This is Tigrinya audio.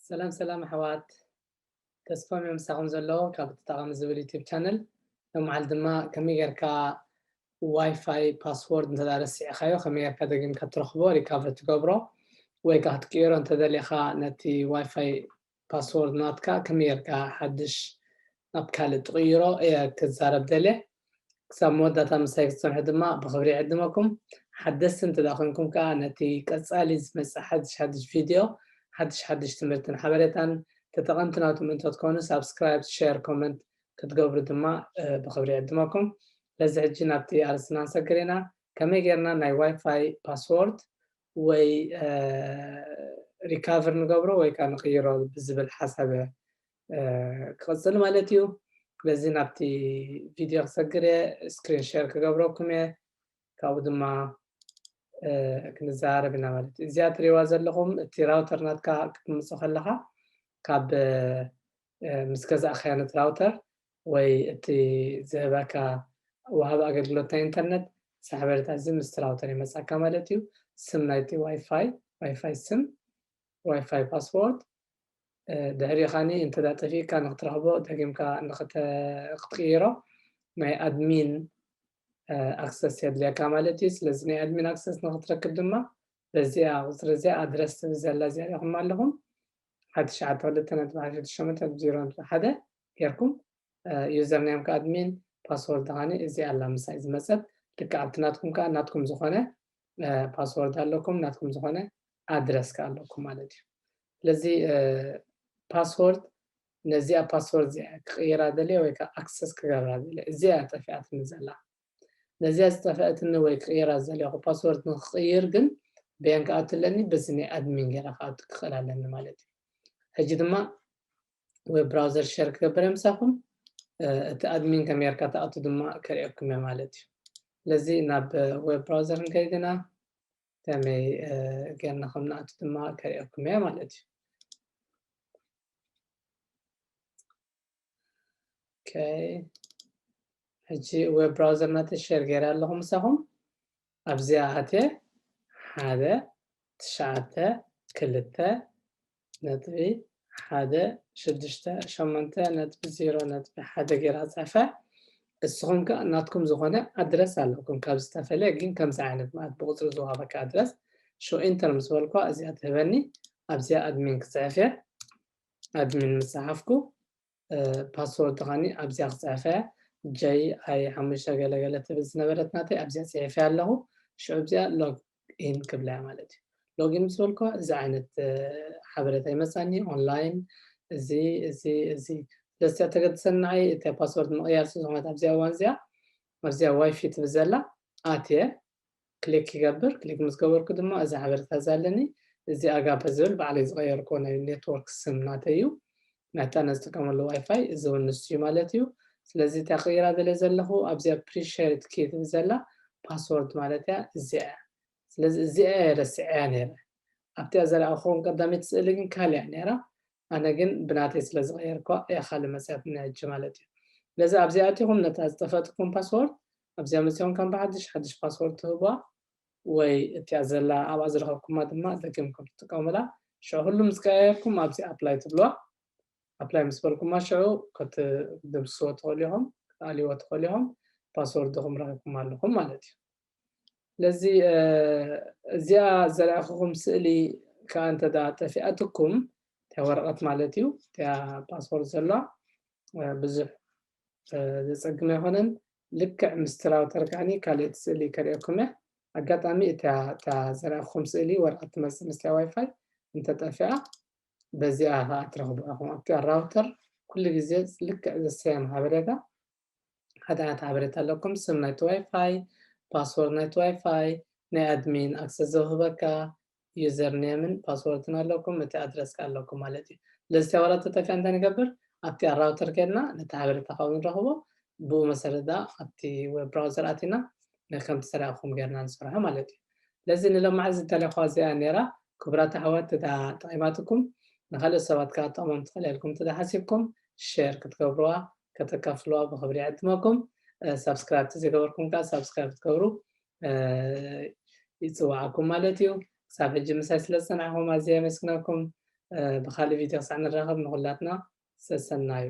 ሰላም ሰላም ኣሕዋት፣ ተስፋ ምሳኹም ዘሎ ካብ ተጠቃሚ ዝብል ዩቲብ ቻነል። ሎምዓል ድማ ከመይ ጌርካ ዋይፋይ ፓስወርድ እንተ ረሲዕካዮ ከመይ ጌርካ ደጊምካ ትረኽቦ፣ ሪካቨር ትገብሮ፣ ወይ ከዓ ክትቅይሮ እንተደሊኻ ነቲ ዋይፋይ ፓስወርድ ናትካ ከመይ ጌርካ ሓድሽ ናብ ካልእ ትቕይሮ እየ ክዛረብ ደልየ። ክሳብ መወዳእታ ምሳይ ክትጸንሑ ድማ ብኽብሪ ይዕድመኩም። ሓደስቲ እንተ ደኣ ኮንኩም ከኣ ነቲ ቀጻሊ ዝመጽእ ሓድሽ ሓድሽ ቪድዮ፣ ሓድሽ ሓድሽ ትምህርትን ሓበሬታን ተጠቐምቲ ናቱ ምእንቶ ትኮኑ ሳብስክራይብ፣ ሼር፣ ኮመንት ክትገብሩ ድማ ብኽብሪ ይዕድመኩም። ስለዚ ሕጂ ናብቲ ኣርእስትና ንሰግር ኢና። ከመይ ጌርና ናይ ዋይፋይ ፓስወርድ ወይ ሪካቨር ንገብሮ ወይ ከዓ ንቕይሮ ብዝብል ሓሳብ ክቕፅል ማለት እዩ። ስለዚ ናብቲ ቪድዮ ክሰግር እየ፣ ስክሪን ሼር ክገብረኩም እየ፣ ካብኡ ድማ ክንዘራረብ ኢና ማለት እዩ። እዚኣ ትሪእዋ ዘለኹም እቲ ራውተር ናትካ ክትምፅእ ከለኻ ካብ ምስ ገዛእካዮ ነቲ ራውተር ወይ እቲ ዝህበካ ወሃቢ ኣገልግሎት ናይ ኢንተርነት ሓበሬታ እዚ ምስቲ ራውተር ይመፃካ ማለት እዩ። ስም ናይቲ ዋይፋይ፣ ዋይፋይ ስም፣ ዋይፋይ ፓስወርድ፣ ድሕሪኡ ካኒ እንተ ጠፊእካ ንክትረኽቦ ደጊምካ ክትቅይሮ ናይ ኣድሚን ኣክሰስ የድልየካ ማለት እዩ። ስለዚ ናይ ኣድሚን ኣክሰስ ንክትረክብ ድማ በዚኣ ቁፅሪ እዚኣ ኣድረስ ትብል ዘላ እዚኣ ሪኢኹም ኣለኹም። ሓደ ትሽዓተ ክልተ ነጥቢ ሓደ ሸሞንተ ነጥቢ ዜሮ ነጥቢ ሓደ ጌርኩም ዩዘር ኔም ከ ኣድሚን ፓስወርድ ከዓኒ እዚኣ ኣላ ምሳይ ዝመፀት። ልክዕ ኣብቲ ናትኩም ከኣ ናትኩም ዝኾነ ፓስወርድ ኣለኩም፣ ናትኩም ዝኾነ ኣድረስ ከ ኣለኩም ማለት እዩ። ስለዚ ፓስወርድ ነዚኣ ፓስወርድ እዚኣ ክቕይራ ደልየ ወይ ከዓ ኣክሰስ ክገብራ ደልየ፣ እዚኣ ጠፊኣትኒ ዘላ። ነዚኣ ዝጠፈአትኒ ወይ ክቕይራ ዝደለኹ ፓስወርድ ንክቕይር ግን በየን ክኣቱ ኣለኒ? በዚ ናይ ኣድሚን ገይረ ክኣቱ ክኽእል ኣለኒ ማለት እዩ። ሕጂ ድማ ዌብ ብራውዘር ሸር ክገብር እየ ምሳኹም። እቲ ኣድሚን ከመይ ጌርካ ትኣቱ ድማ ከርእየኩም እየ ማለት እዩ። ስለዚ ናብ ዌብ ብራውዘር ንከይድ ኢና። ከመይ ጌርና ከም ንኣቱ ድማ ከርእየኩም እየ ማለት እዩ። ኦኬ፣ ሕጂ ዌብ ብራውዘር ናተይ ሸር ገይረ ኣለኹ ምሳኹም። ኣብዚኣ ኣትየ ሓደ ትሽዓተ ክልተ ነጥቢ ሓደ ሽዱሽተ ሸሞንተ ነጥቢ ዜሮ ነጥቢ ሓደ ገይራ ጽሕፈ። እስኹም ከ ናትኩም ዝኾነ ኣድረስ ኣለኩም ካብ ዝተፈለ ግን ከምዚ ዓይነት ማለት ብቁጽሪ ዝወሃበካ ኣድረስ። ሾ ኢንተር ምስ በልኳ እዚኣ ትህበኒ። ኣብዚኣ ኣድሚን ክጽሕፍ እየ። ኣድሚን ምስ ጸሓፍኩ ፓስወርድ ከዓኒ ኣብዚኣ ክጽሕፈ ጀይ ኣይ ሓሙሽተ ገለ ገለ ትብል ዝነበረት ናተይ ኣብዚኣ ጽሒፈ ኣለኹ። ሽዑ ኣብዚኣ ሎግ ኢን ክብላ ማለት እዩ። ሎግ ኢን ምስ በልኳ እዚ ዓይነት ሓበሬታ ይመጻኒ። ኦንላይን እዚ እዚ እዚ ስለዚ ተገድሰኒ ንዓይ እቲ ፓስወርድ ምቕያር ስለ ዝኾነት ኣብዚኣ እዋን እዚኣ ኣብዚኣ ዋይፊ ትብል ዘላ ኣትየ ክሊክ ይገብር። ክሊክ ምስ ገበርኩ ድማ እዚ ሓበሬታ እዚ ኣለኒ። እዚ ኣጋፐ ዝብል ባዕለይ ዝቐየርኩዎ ናይ ኔትወርክ ስም ናተይ እዩ። ናታ ነዝጥቀመሉ ዋይፋይ እዚ እውን ንሱ እዩ ማለት እዩ። ስለዚ እታ ክቕይራ ደለ ዘለኹ ኣብዚኣ ፕሪሸርድ ኪ ትብል ዘላ ፓስወርድ ማለት እያ እዚኣ እያ። ስለዚ እዚኣ እየ ረሲዐያ ነይረ። ኣብቲኣ ዘርኣኹም ቀዳመይቲ ስእሊ ግን ካልእ እያ ነይራ። ኣነ ግን ብናተይ ስለ ዝቐየርኳ እያ ካልእ መፅያትኒ ሕጂ ማለት እዩ። ስለዚ ኣብዚኣ ኣቲኹም ነታ ዝጠፈጥኩም ፓስወርድ ኣብዚኣ መፅኦም ከም ብሓድሽ ሓድሽ ፓስወርድ ትህብዋ ወይ እቲኣ ዘላ ኣብኣ ዝረኸብኩማ ድማ ደጊምኩም ትጥቀሙላ። ሽዑ ኩሉ ምስ ቀያየርኩም ኣብዚ ኣፕላይ ትብልዋ። ኣፕላይ ምስ በልኩማ ሽዑ ክትድምስስዎ ትኽእሉ ኢኹም፣ ክትኣልይዎ ትኽእሉ ኢኹም። ፓስወርድኹም ረኺብኩም ኣለኹም ማለት እዩ። ስለዚ እዚኣ ዘርኣኹኹም ስእሊ ከዓ እንተ ጠፊኣትኩም እቲያ ወረቐት ማለት እዩ እቲያ ፓስወርድ ዘለዋ ብዙሕ ዘፀግም ኣይኮነን። ልክዕ ምስቲ ራውተር ከዓኒ ካልኦት ስእሊ ከርእየኩም እየ። ኣጋጣሚ እታ ዘርኣኹኹም ስእሊ ወረቐት ትመስል ምስቲያ ዋይፋይ እንተጠፊኣ በዚኣ ከዓ ትረኽቡ ኢኹም። ኣብቲ ራውተር ኩሉ ግዜ ልክዕ ዘሰየም ሓበሬታ ሓደ ዓይነት ሓበሬታ ኣለኩም። ስም ናይቲ ዋይፋይ፣ ፓስወርድ ናይቲ ዋይፋይ፣ ናይ ኣድሚን ኣክሰስ ዘውህበካ ዩዘር ኔምን ፓስወርድን ኣለኩም፣ እቲ ኣድረስ ከ ኣለኩም ማለት እዩ። ስለዚ እቲያ ዋላ ተጠፊኣ እንታይ ንገብር? ኣብቲ ራውተር ከድና ነቲ ሓበሬታ ካብኡ ንረኽቦ፣ ብኡ መሰረት ዳ ኣብቲ ዌብ ብራውዘር ኣቲና ነከምቲ ሰሪዕኩም ጌርና ንሰርሖ ማለት እዩ። ስለዚ ንሎማዓዝ ዝተለኳ እዚኣ ነይራ። ክቡራት ኣሕዋት እዳ ጠቒማትኩም ንካልኦት ሰባት ከዓ ጠቕሞም ትኽእል ኢልኩም እዳ ሓሲብኩም ሼር ክትገብርዋ ከተካፍልዋ ብክብሪ ይዕድመኩም። ሳብስክራይብ ተዘይገበርኩም ከዓ ሳብስክራይብ ክትገብሩ ይፅዋዓኩም ማለት እዩ። ክሳብ ሕጂ ምሳይ ስለ ዝፀናሕኩም ኣዝየ የመስግነኩም። ብካልእ ቪድዮ ክሳዕ ንራኸብ ንኹላትና ሰሰናዩ።